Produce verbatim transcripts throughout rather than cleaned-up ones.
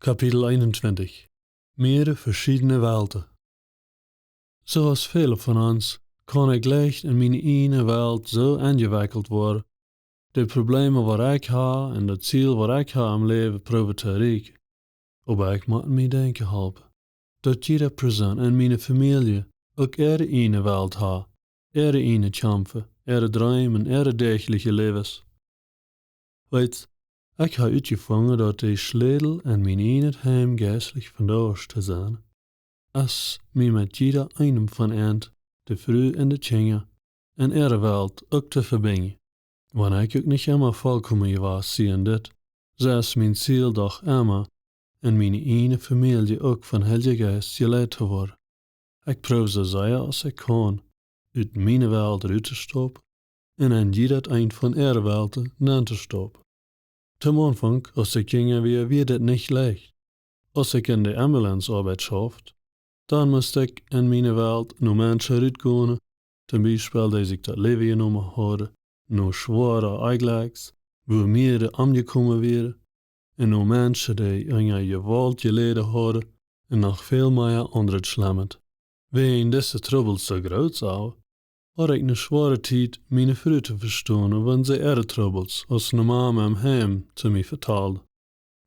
Kapitel eenuntwintich. Mehrere verschiedene Welten. Soo aus väle von ons kaun ekj leicht en miene ieejne Welt soo enjewekjelt woaren, de Probleme waut ekj ha un daut Ziel waut ekj ha em Läwen proowen to erreichen. Oba ekj mott mie denkjen halpen, daut jieda Persoon en miene Famielje uk äare ieejne Welt ha, äare ieejne Kjamfen, äare Dreem un äare däachliche Läwes. Weetst, ekj ha utjefungen, daut de Schlätel en mien ieejnet Heim jeistlich vondoag to sennen, es mie met jieda eenem von an, de Fru un de Kjinja, en äare Welt uk to vebinjen. Wan ekj uk nich emma volkomen jewast sie en dit, soo es mien Ziel doch emma, en miene ieejne Famielje uk vom Heiljen Jeist jeleit to woaren. Ekj proow soo sea aus ekj kaun, ut miene Welt rut to stoppen un en jiedet eent von äare Welten nenn to stoppen. Tom Aunfank, aus ekj jinja wia, wia dit nich leicht. Aus ekj en de Ambulance Oabeit schauft, dan must ekj en miene Welt no Menschen rutgonen, tom Biespel, dee sikj daut Läwen jenomen hauden, no schwoare Onjlekjs, wua mehrere omjekomen wieren, un no Menschen, dee unja Jewault jeläden hauden, un noch väl mea aundret Schlemmet. Wäajen dise Trubbels soo groot sach, haud ekj ne schwoare Tiet, miene Fru to vestonen, wan see äare Trubbels aus ne Mame em Heim to mie vetald.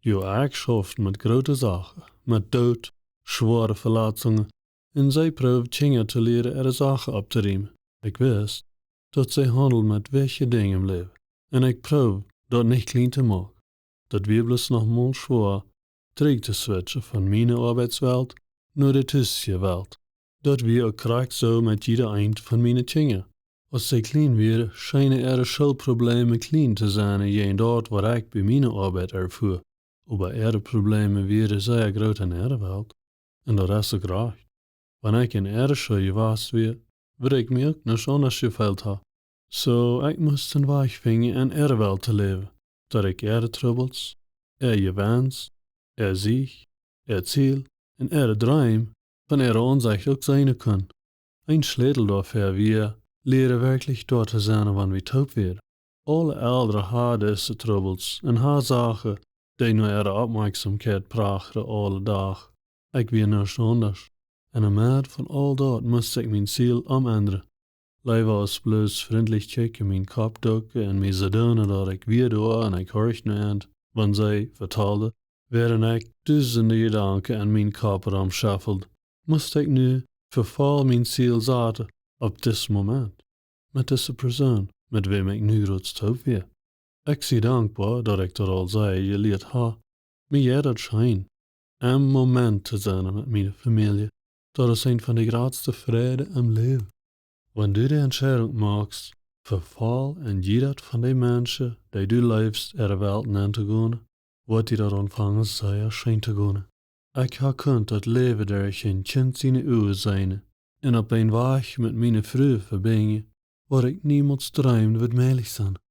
Jo, ekj schauft met groote Sachen, met Doot, schwoare Veletzungen, un see proowd Kjinja to lieren äare Sachen opptorieemen. Ekj wist, daut see haundelt met wichtje Dinja em Läwen, un ekj proowd daut nich kjlien to moaken. Daut wia bloos noch mol schwoa, trigj to switchen von miene Oabeitswelt no de tusje Welt. Daut wia uk krakjt soo met jieda eent von miene Kjinja. Aus see kjlien wieren, scheenen äare Schoolprobleme kjlien to sennen jäajen daut, waut ekj bie miene Oabeit erfua. Oba äare Probleme wieren sea groot en äare Welt. Un daut es uk rajcht. Wan ekj en äare School jewast wia, wudd ekj mie uk nich aundasch jefeelt ha. Soo, ekj must een Wajch finjen, en äare Welt to läwen, daut ekj äare Trubbels, äa Jewenst, äa Sieg, äa Ziel un äare Dreem von äare Aunsecht uk seenen kunn. Een Schlätel doafäa wia, lieren werkjlich doa to sennen, wan wie toop wieren. Aule Elren ha dise Trubbels un ha Sachen, dee no äare Oppmoakjsomkjeit prachten aule Dach. Ekj wia nuscht aundasch. Un em Meed von aul daut must ekj mien Ziel omendren. Leewa aus bloos frintlich kjikjen, mien Kopp ducken un mie soo doonen, daut ekj wia doa un ekj horcht no an, wan see vetalden, wäarent ekj dusende Jedanken en mien Kopp romschuffeld, must ekj nu vefal mien Ziel saten opp disen Moment, met dise Persoon, met wäm ekj nu jrods toop wia. Ekj sie dankboa, daut ekj daut aul sea jelieet ha. Mie jeit daut scheen, em Moment to sennen met miene Famielje. Daut es eent von de jratste Fräden em Läwen. Wan du de Entscheidunk moakst, vefal en jiedet von de Menschen, dee du leefst, äare Welt nenn to gonen, woat die daut aunfangen sea scheen to gonen. Ekj ha kunt daut Läwen derch een Kjint siene Uagen seenen, un opp een Wajch met miene Fru vebinjen, waut ekj niemols dreemd wudd mäajlich sennen.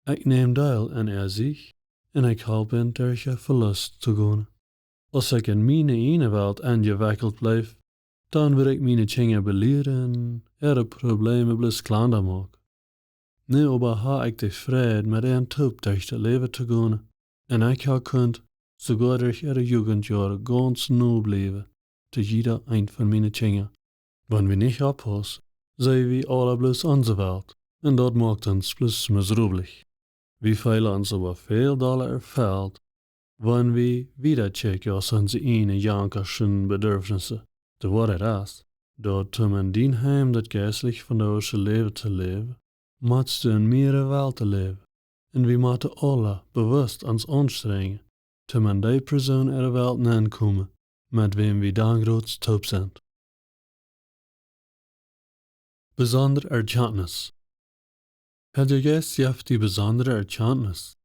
Ekj neem Deel en äa Sieg, un ekj halp an derch äa Velust to gonen. Aus ekj en miene ieejne Welt enjewekjelt bleef, dan wudd ekj miene Kjinja belieren, äare Probleme bloos kjlanda moaken. Nu oba ha ekj de Freid, met an toop derch daut Läwen to gonen, un ekj ha kunt, soogoa derch äare Jugendjoaren, gaunz no bliewen to jieda eent von miene Kjinja. Wan wie nich oppaussen, seenen wie aula bloos onse Welt, un daut moakt ons bloos miserabel. Wie feelen ons oba väl dolla erfelt, wan wie wieda kjikjen aus onse ieejne jankaschen Bedürfnisse. De Woarheit es, daut om en dien Heim daut jeistlich vondoagsche Läwen to läwen, motst du en mehrere Welten läwen, un wie motten aula bewusst ons aunstrenjen, om en dee Persoon äare Welt nenn to komen, met wäm wie dan jrods toop sent. Besondre Erkjantnis. Heilja Jeist jeft die besondre Erkjantnis,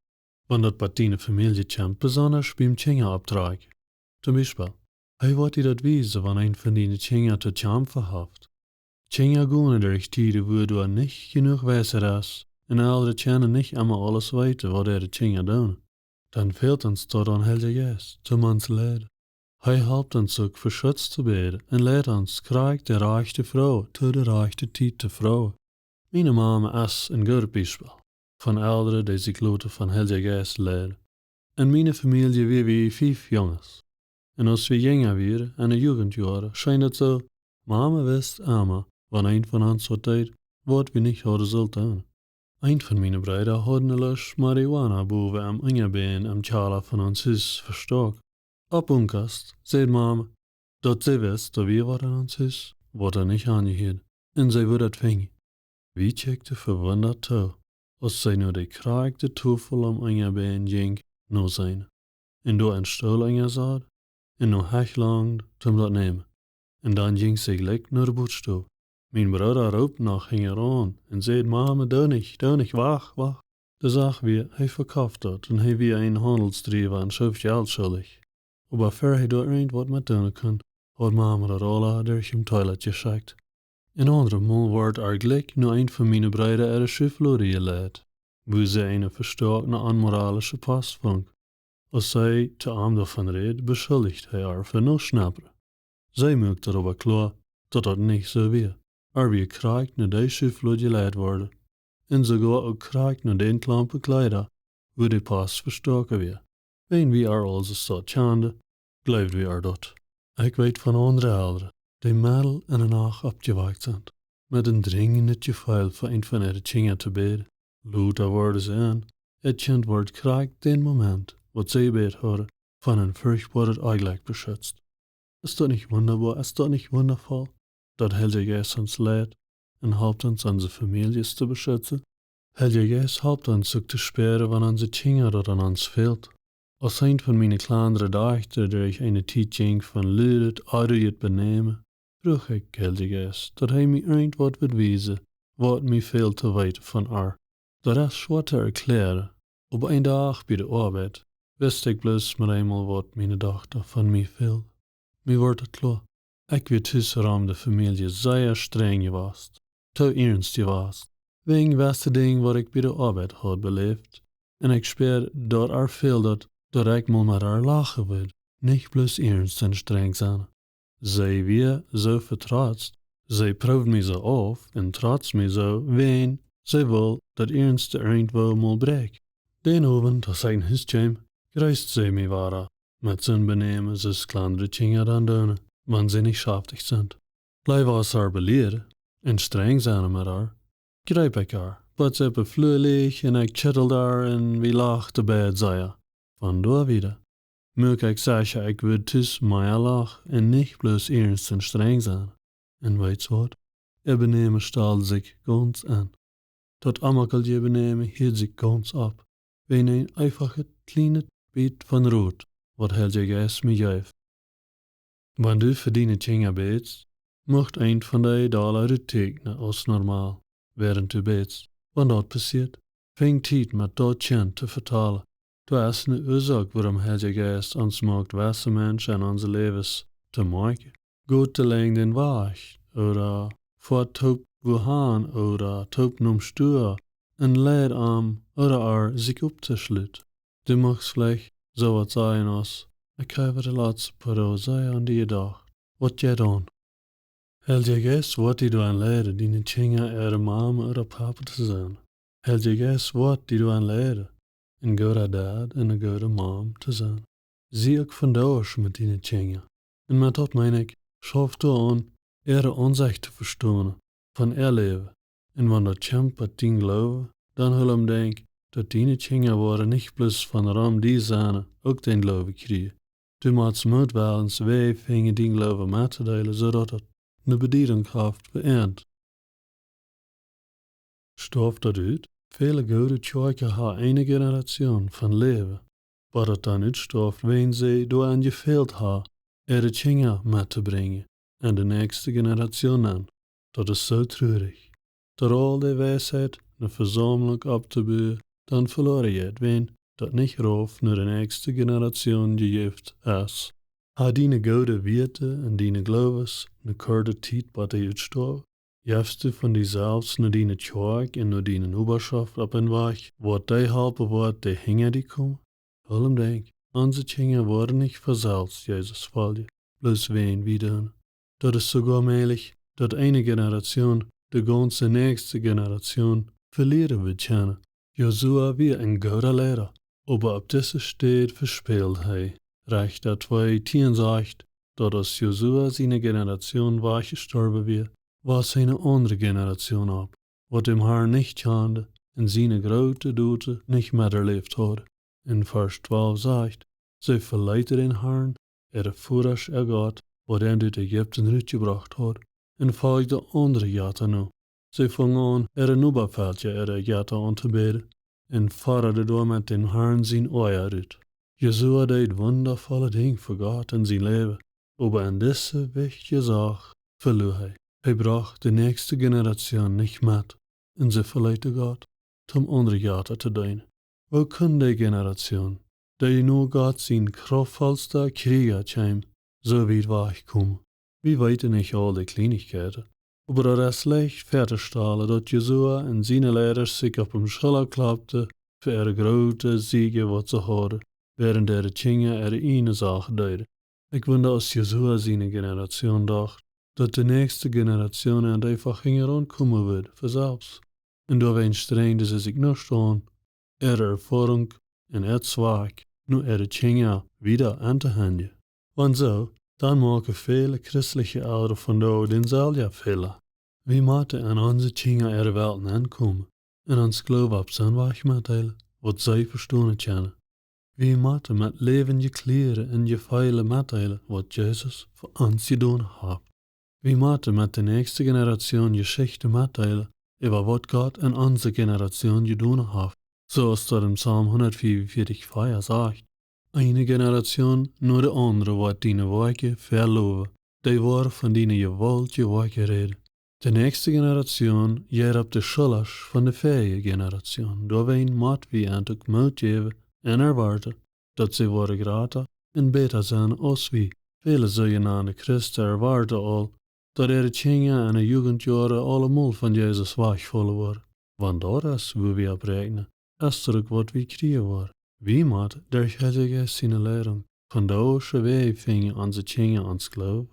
wan daut bie diene Famielje kjemt, besonda biem Kjinja oppdroagen. Tom Biespel, hee woat die daut wiesen, wan eent von diene Kjinja to kjamfen haft. Kjinja gonen derch Tieden, wua doa nich jenuach Weisheit es, un Elren kjennen nich emma aules weeten, waut äare Kjinja doonen. Dan fält ons daut aun Heilja Jeist, om ons to leiden. Hee halpt ons uk, fa Schutz to bäden, un leit ons krakjt de rajchte Fru to de rajchte Tiet to froagen. Miene Mame es een goodet Biespel von Elren, dee sikj loten von Heilja Jeist leiden. En miene Famielje wia wie fief Junges. Un aus wie jinja wieren, enne Jugendjoaren, scheen daut soo, Mame wist emma, wan eent von ons waut deed, waut wie nich hauden sullt doonen. Eent von miene Breeda haud ne Loscht Marihuana bowen em Unjabän em Kjalla von ons Hus vestoaken. Opp Unkast säd Mame, daut see wist, daut wie waut en ons Hus, waut doa nich aunjehieed, un see wudd daut finjen. Wie kjikjten vewundat too, aus see no de krakjte Tofel aum Unjabän jinkj noseenen, un doa een Stool unjasat, un no Hecht langd toom daut nämen. Un dan jinkj see jlikj no de Bodstow. Mien Brooda roopt noch hinjaraun un säd: "Mame, doo nich, doo nich, wacht, wacht." Dee sach, wie hee vekoft daut, un hee wia een Haundelsdriewa un schoof Jelt schuldich. Oba ver hee doa irjent waut met doonen kunn, haud Mame daut aula derch em Toilet jeschekjt. Een aundret Mol wort ar jlikj no eent von miene Breeda äare Schuflod jeleit, wua see eene vestoakne onmoralische Post funk. Aus see to am doavon räd, beschuldicht hee ar fa no schnappren. See muak daut oba kloa, daut daut nich soo wia. Ar wia krakjt no dee Schuflod jeleit worden, un soogoa uk krakjt no dän Klompen Kjleeda, wua de Post vestoaken wia. Wiels wie ar aul soo kjanden, jleewd wie ar daut. Ekj weet von aundre Elren, dee medden enne Nacht oppjewakt sent, met een drinjendet Jefeel fa eent von äare Kjinja to bäden. Lota worden see en, daut Kjint wort krakjt dän Moment, waut see jebät hauden, von een furchtboaret Onjlekj beschutzt. Es daut nich wundaboa, es daut nich wundavoll, daut Heilja Jeist ons leit un halpt ons, onse Famieljes to beschutzen? Heilja Jeist halpt ons uk to späaren, wan onse Kjinja daut aun ons fält. Aus eent von miene kjlandre Dajchta derch eene Tiet jinkj von ludet, onruijet Benämen, fruach ekj Heilja Jeist, daut hee mie irjent waut wudd wiesen, waut mie fält to weeten von ar. Daut es schwoa to erkjläaren, oba een Dach bie de Oabeit wist ekj bloos met eemol, waut miene Dochta von mie fäld. Mie wort daut kloa. Ekj wia tus rom de Famielje sea strenj jewast, too iernst jewast, wäajen jewesse Dinja, waut ekj bie de Oabeit haud beläft. Un ekj späad, daut ar fäld daut, daut ekj mol met ar lachen wudd, nich bloos iernst un strenj sennen. See wia soo vetrotzt, see proowd mie soo auf un trotzt mie soo, wäajen see wull, daut iernste irjentwoo mol bräakjt. Dän Owent, aus ekj no Hus kjeem, jreest see mie wada met soon Benämen, soo aus kjlandre Kjinja dan doonen, wan see nich schaftich sent. Leewa aus ar belieren un strenj sennen met ar, jreep ekj ar, bat see opp de Flua leech, un ekj kjetteld ar un wie lachten beid sea. Von doa wieda muak ekj secha, ekj wudd tus mea lachen un nich bloos iernst un strenj sennen. Un weetst waut? Äa Benämen stald sikj gaunz en. Daut onjemakje Benämen hilt sikj gaunz opp, wäajen een eefachet kjlienet bät von Rot, waut Heilja Jeist mie jeef. Wan du fa diene Kjinja bätst, mucht eent von dee dolla ruttieekjnen aus normal, wäarent du bätst. Wan daut passieet, finj Tiet met daut Kjint to vetalen. Daut es ne Uasoak, wuarom Heilja Jeist ons moakt, jewesse Menschen en onse Läwes to moakjen. Got de Lenjd dän Wajch, ooda foat toop wuahan, ooda toop nom Stua, un leid am ooda ar sikj opptoschluten. Du muchst veleicht soo waut sajen aus: "Ekj hab de latste poa Doag sea aun die jedocht. Waut jeit aun?" Heilja Jeist woat die doaraun leiden, diene Kjinja äare Mame ooda Papa to sennen. Heilja Jeist woat die doaraun leiden, een gooda Dad un eene goode Mam to sennen. Sie uk vondoag met diene Kjinja. Un met daut meen ekj, schauf doaraun, äare Aunsecht to vestonen von äa Läwen. Un wan daut kjemt bat dien Gloowen, dan hool em denkj, daut diene Kjinja woaren nich bloos von rom die sennen, uk dän Gloowen kjrieen. Du motst mootwellens Wäaj finjen, dien Gloowen mettodeelen, soo daut daut ne Bediedunk haft fa an. Stoaf daut ut? Väle goode Kjoakjen haben eene Generation von Läwen, bat daut dan utstoaft, wäajen see doaraun jefält haben, äare Kjinja mettobrinjen un de näakjste Generation aun. Daut es soo trurich. Daut aul de Weisheit, ne Vesaumlunk opptobuen, dan veloaren jeit, wäajen daut nich rauf no de näakjste Generation jejäft es. Haben diene goode Wieeten un diene Gloowes ne korte Tiet, bat dee utstoawen? Jefst du von die selfst no diene Kjoakj un no diene Nobaschoft opp een Wajch, waut dee halpen woat, dee hinja die komen? Hool em denkj, onse Kjinja woaren nich von selfst Jesus foljen, bloos wäajen wie doonen. Daut es soogoa mäajlich, daut eene Generation de gaunze näakjste Generation velieren woat kjennen. Josua wia een gooda Leida, oba opp dise Städ vespäld hee. Rechta twee tieen sajcht, daut aus Josua siene Generation wajchjestorwen wia, wia eene aundre Generation opp, waut däm Harn nich kjand un siene groote Doten nich mea erläft haud. Un Varsch twalf sajcht: See veleeten dän Harn, äare Vodasch äa Gott, waut an ut Ägipten rutjebrocht haud, un folgden aundre Jetta no. See fungen aun, äare Nobavelkja äare Jetta auntobäden, un foadraden doamet däm Harn sien Oaja rut. Josua deed wundavolle Dinja fa Gott en sien Läwen, oba en dise wichtje Sach veloa hee. Hee brocht de näakjste Generation nich met, un see veleeten Gott, om aundre Jetta to deenen. Woo kunn dee Generation, dee no Gott sien kraftvollsta Kjrieja kjeem, soo wiet wajchkomen? Wie weeten nich aul de Kjleenichkjeiten, oba daut es leicht väatostalen, daut Josua un siene Leidasch sikj opp de Schulla kloppten fa äare groote Siege, waut see hauden, wäarent äare Kjinja äare ieejne Sach deeden. Ekj wunda, aus Josua siene Generation docht, daut de näakjste Generation an eefach hinjaraun komen wudd, von selfst. Un doawäajen strengden see sikj nich aun, äare Erfoarunk un äa Zwakj no äare Kjinja wieda auntohendjen. Wan soo, dan moaken väle christelje Elren vondoag dänselwjen Fäla. Wie motten en onse Kjinja äare Welt nenkomen un ons Gloowen opp soon Wajch metdeelen, waut see vestonen kjennen. Wie motten met läwendje Kjlieren un Jefeelen metdeelen, waut Jesus fa ons jedonen haft. Wie motten met de näakjste Generation Jeschichten metdeelen äwa waut Gott en onse Generation jedonen haft, soo aus daut en Psalm hundatfiefunvieetich vea sajcht: Eene Generation no de aundre woat diene Woakjen velowen, dee woaren von diene jewaultje Woakjen räden. De näakjste Generation jeit opp de Schullasch von de väaje Generation. Doawäajen mott wie an uk Moot jäwen un erwoaten, daut see woaren jrata un bäta sennen aus wie. Väle soojenaunde Christen erwoaten aul, daut äare Kjinja en de Jugendjoaren aulemol von Jesus wajchfaulen woaren. Wan daut es, wua wie opp räakjnen, es daut uk, waut wie kjrieen woaren. Wie motten derch Heilje Jeist siene Leidunk vondoag aun Wäaj finjen, onse Kjinja ons Gloowen,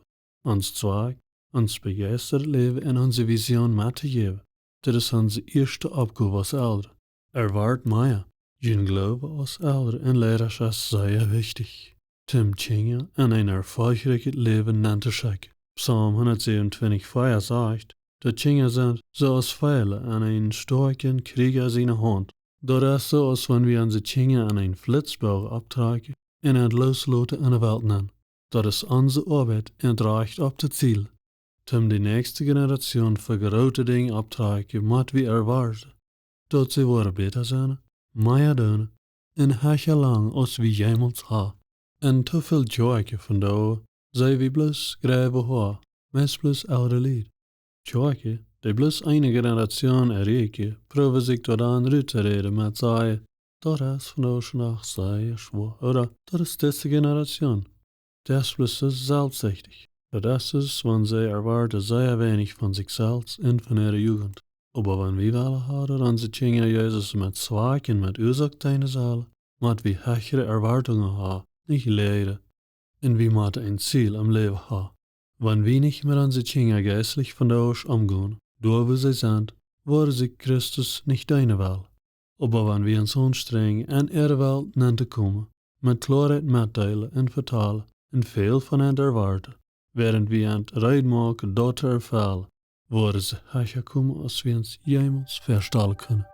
ons Zwakj, ons bejeistret Läwen un onse Vision mettojäwen. Dit es onse ieeschte Oppgow aus Elren. Erwoat mea. Jun Gloowen aus Elren un Leidasch es sea wichtich, om Kjinja en een erfolgreichet Läwen nentoschekjen. Psalm hundatsäwenuntwintich vea sajcht, daut Kjinja sent soo aus Fiele en eenen stoakjen Kjrieja siene Haunt. Daut es soo, aus wan wie onse Kjinja en eenen Flitzboag opptrakjen un an loosloten en de Welt nen. Daut es onse Oabeit un rajcht opp daut Ziel. Om de näakjste Generation fa groote Dinja opptotrakjen, mott wie erwoaten, daut see woaren bäta sennen, mea doonen un hecha langen aus wie jemols haben. En too väl Kjoakjen vondoag seen wie bloos greiwe Hoa, meist bloos ellre Lied. Kjoakjen, dee bloos eene Generation erreichen, proowen sikj doa dan rut to räden met sajen: "Daut es vondoag noch sea schwoa", ooda: "Daut es dise Generation." Daut es bloos soo selfstsichtich. Daut es soo, wan see erwoaten sea weinich von sikj selfst un von äare Jugend. Oba wan wie wellen haben, daut onse Kjinja Jesus met Zwakj un met Uasoak deenen sellen, mott wie hechre Erwoatungen haben, nich läajre. Un wie motten een Ziel em Läwen haben. Wan wie nich met onse Kjinja jeistlich vondoag omgonen, doa wua see sent, woaren see Christus nich deenen wellen. Oba wan wie ons aunstrenjen, en äare Welt nentokomen, met Kloarheit metdeelen un vetalen, un väl von an erwoaten, wäarent wie an reed moaken, daut to erfellen, woaren see hecha komen, aus wie ons jemols väastalen kjennen.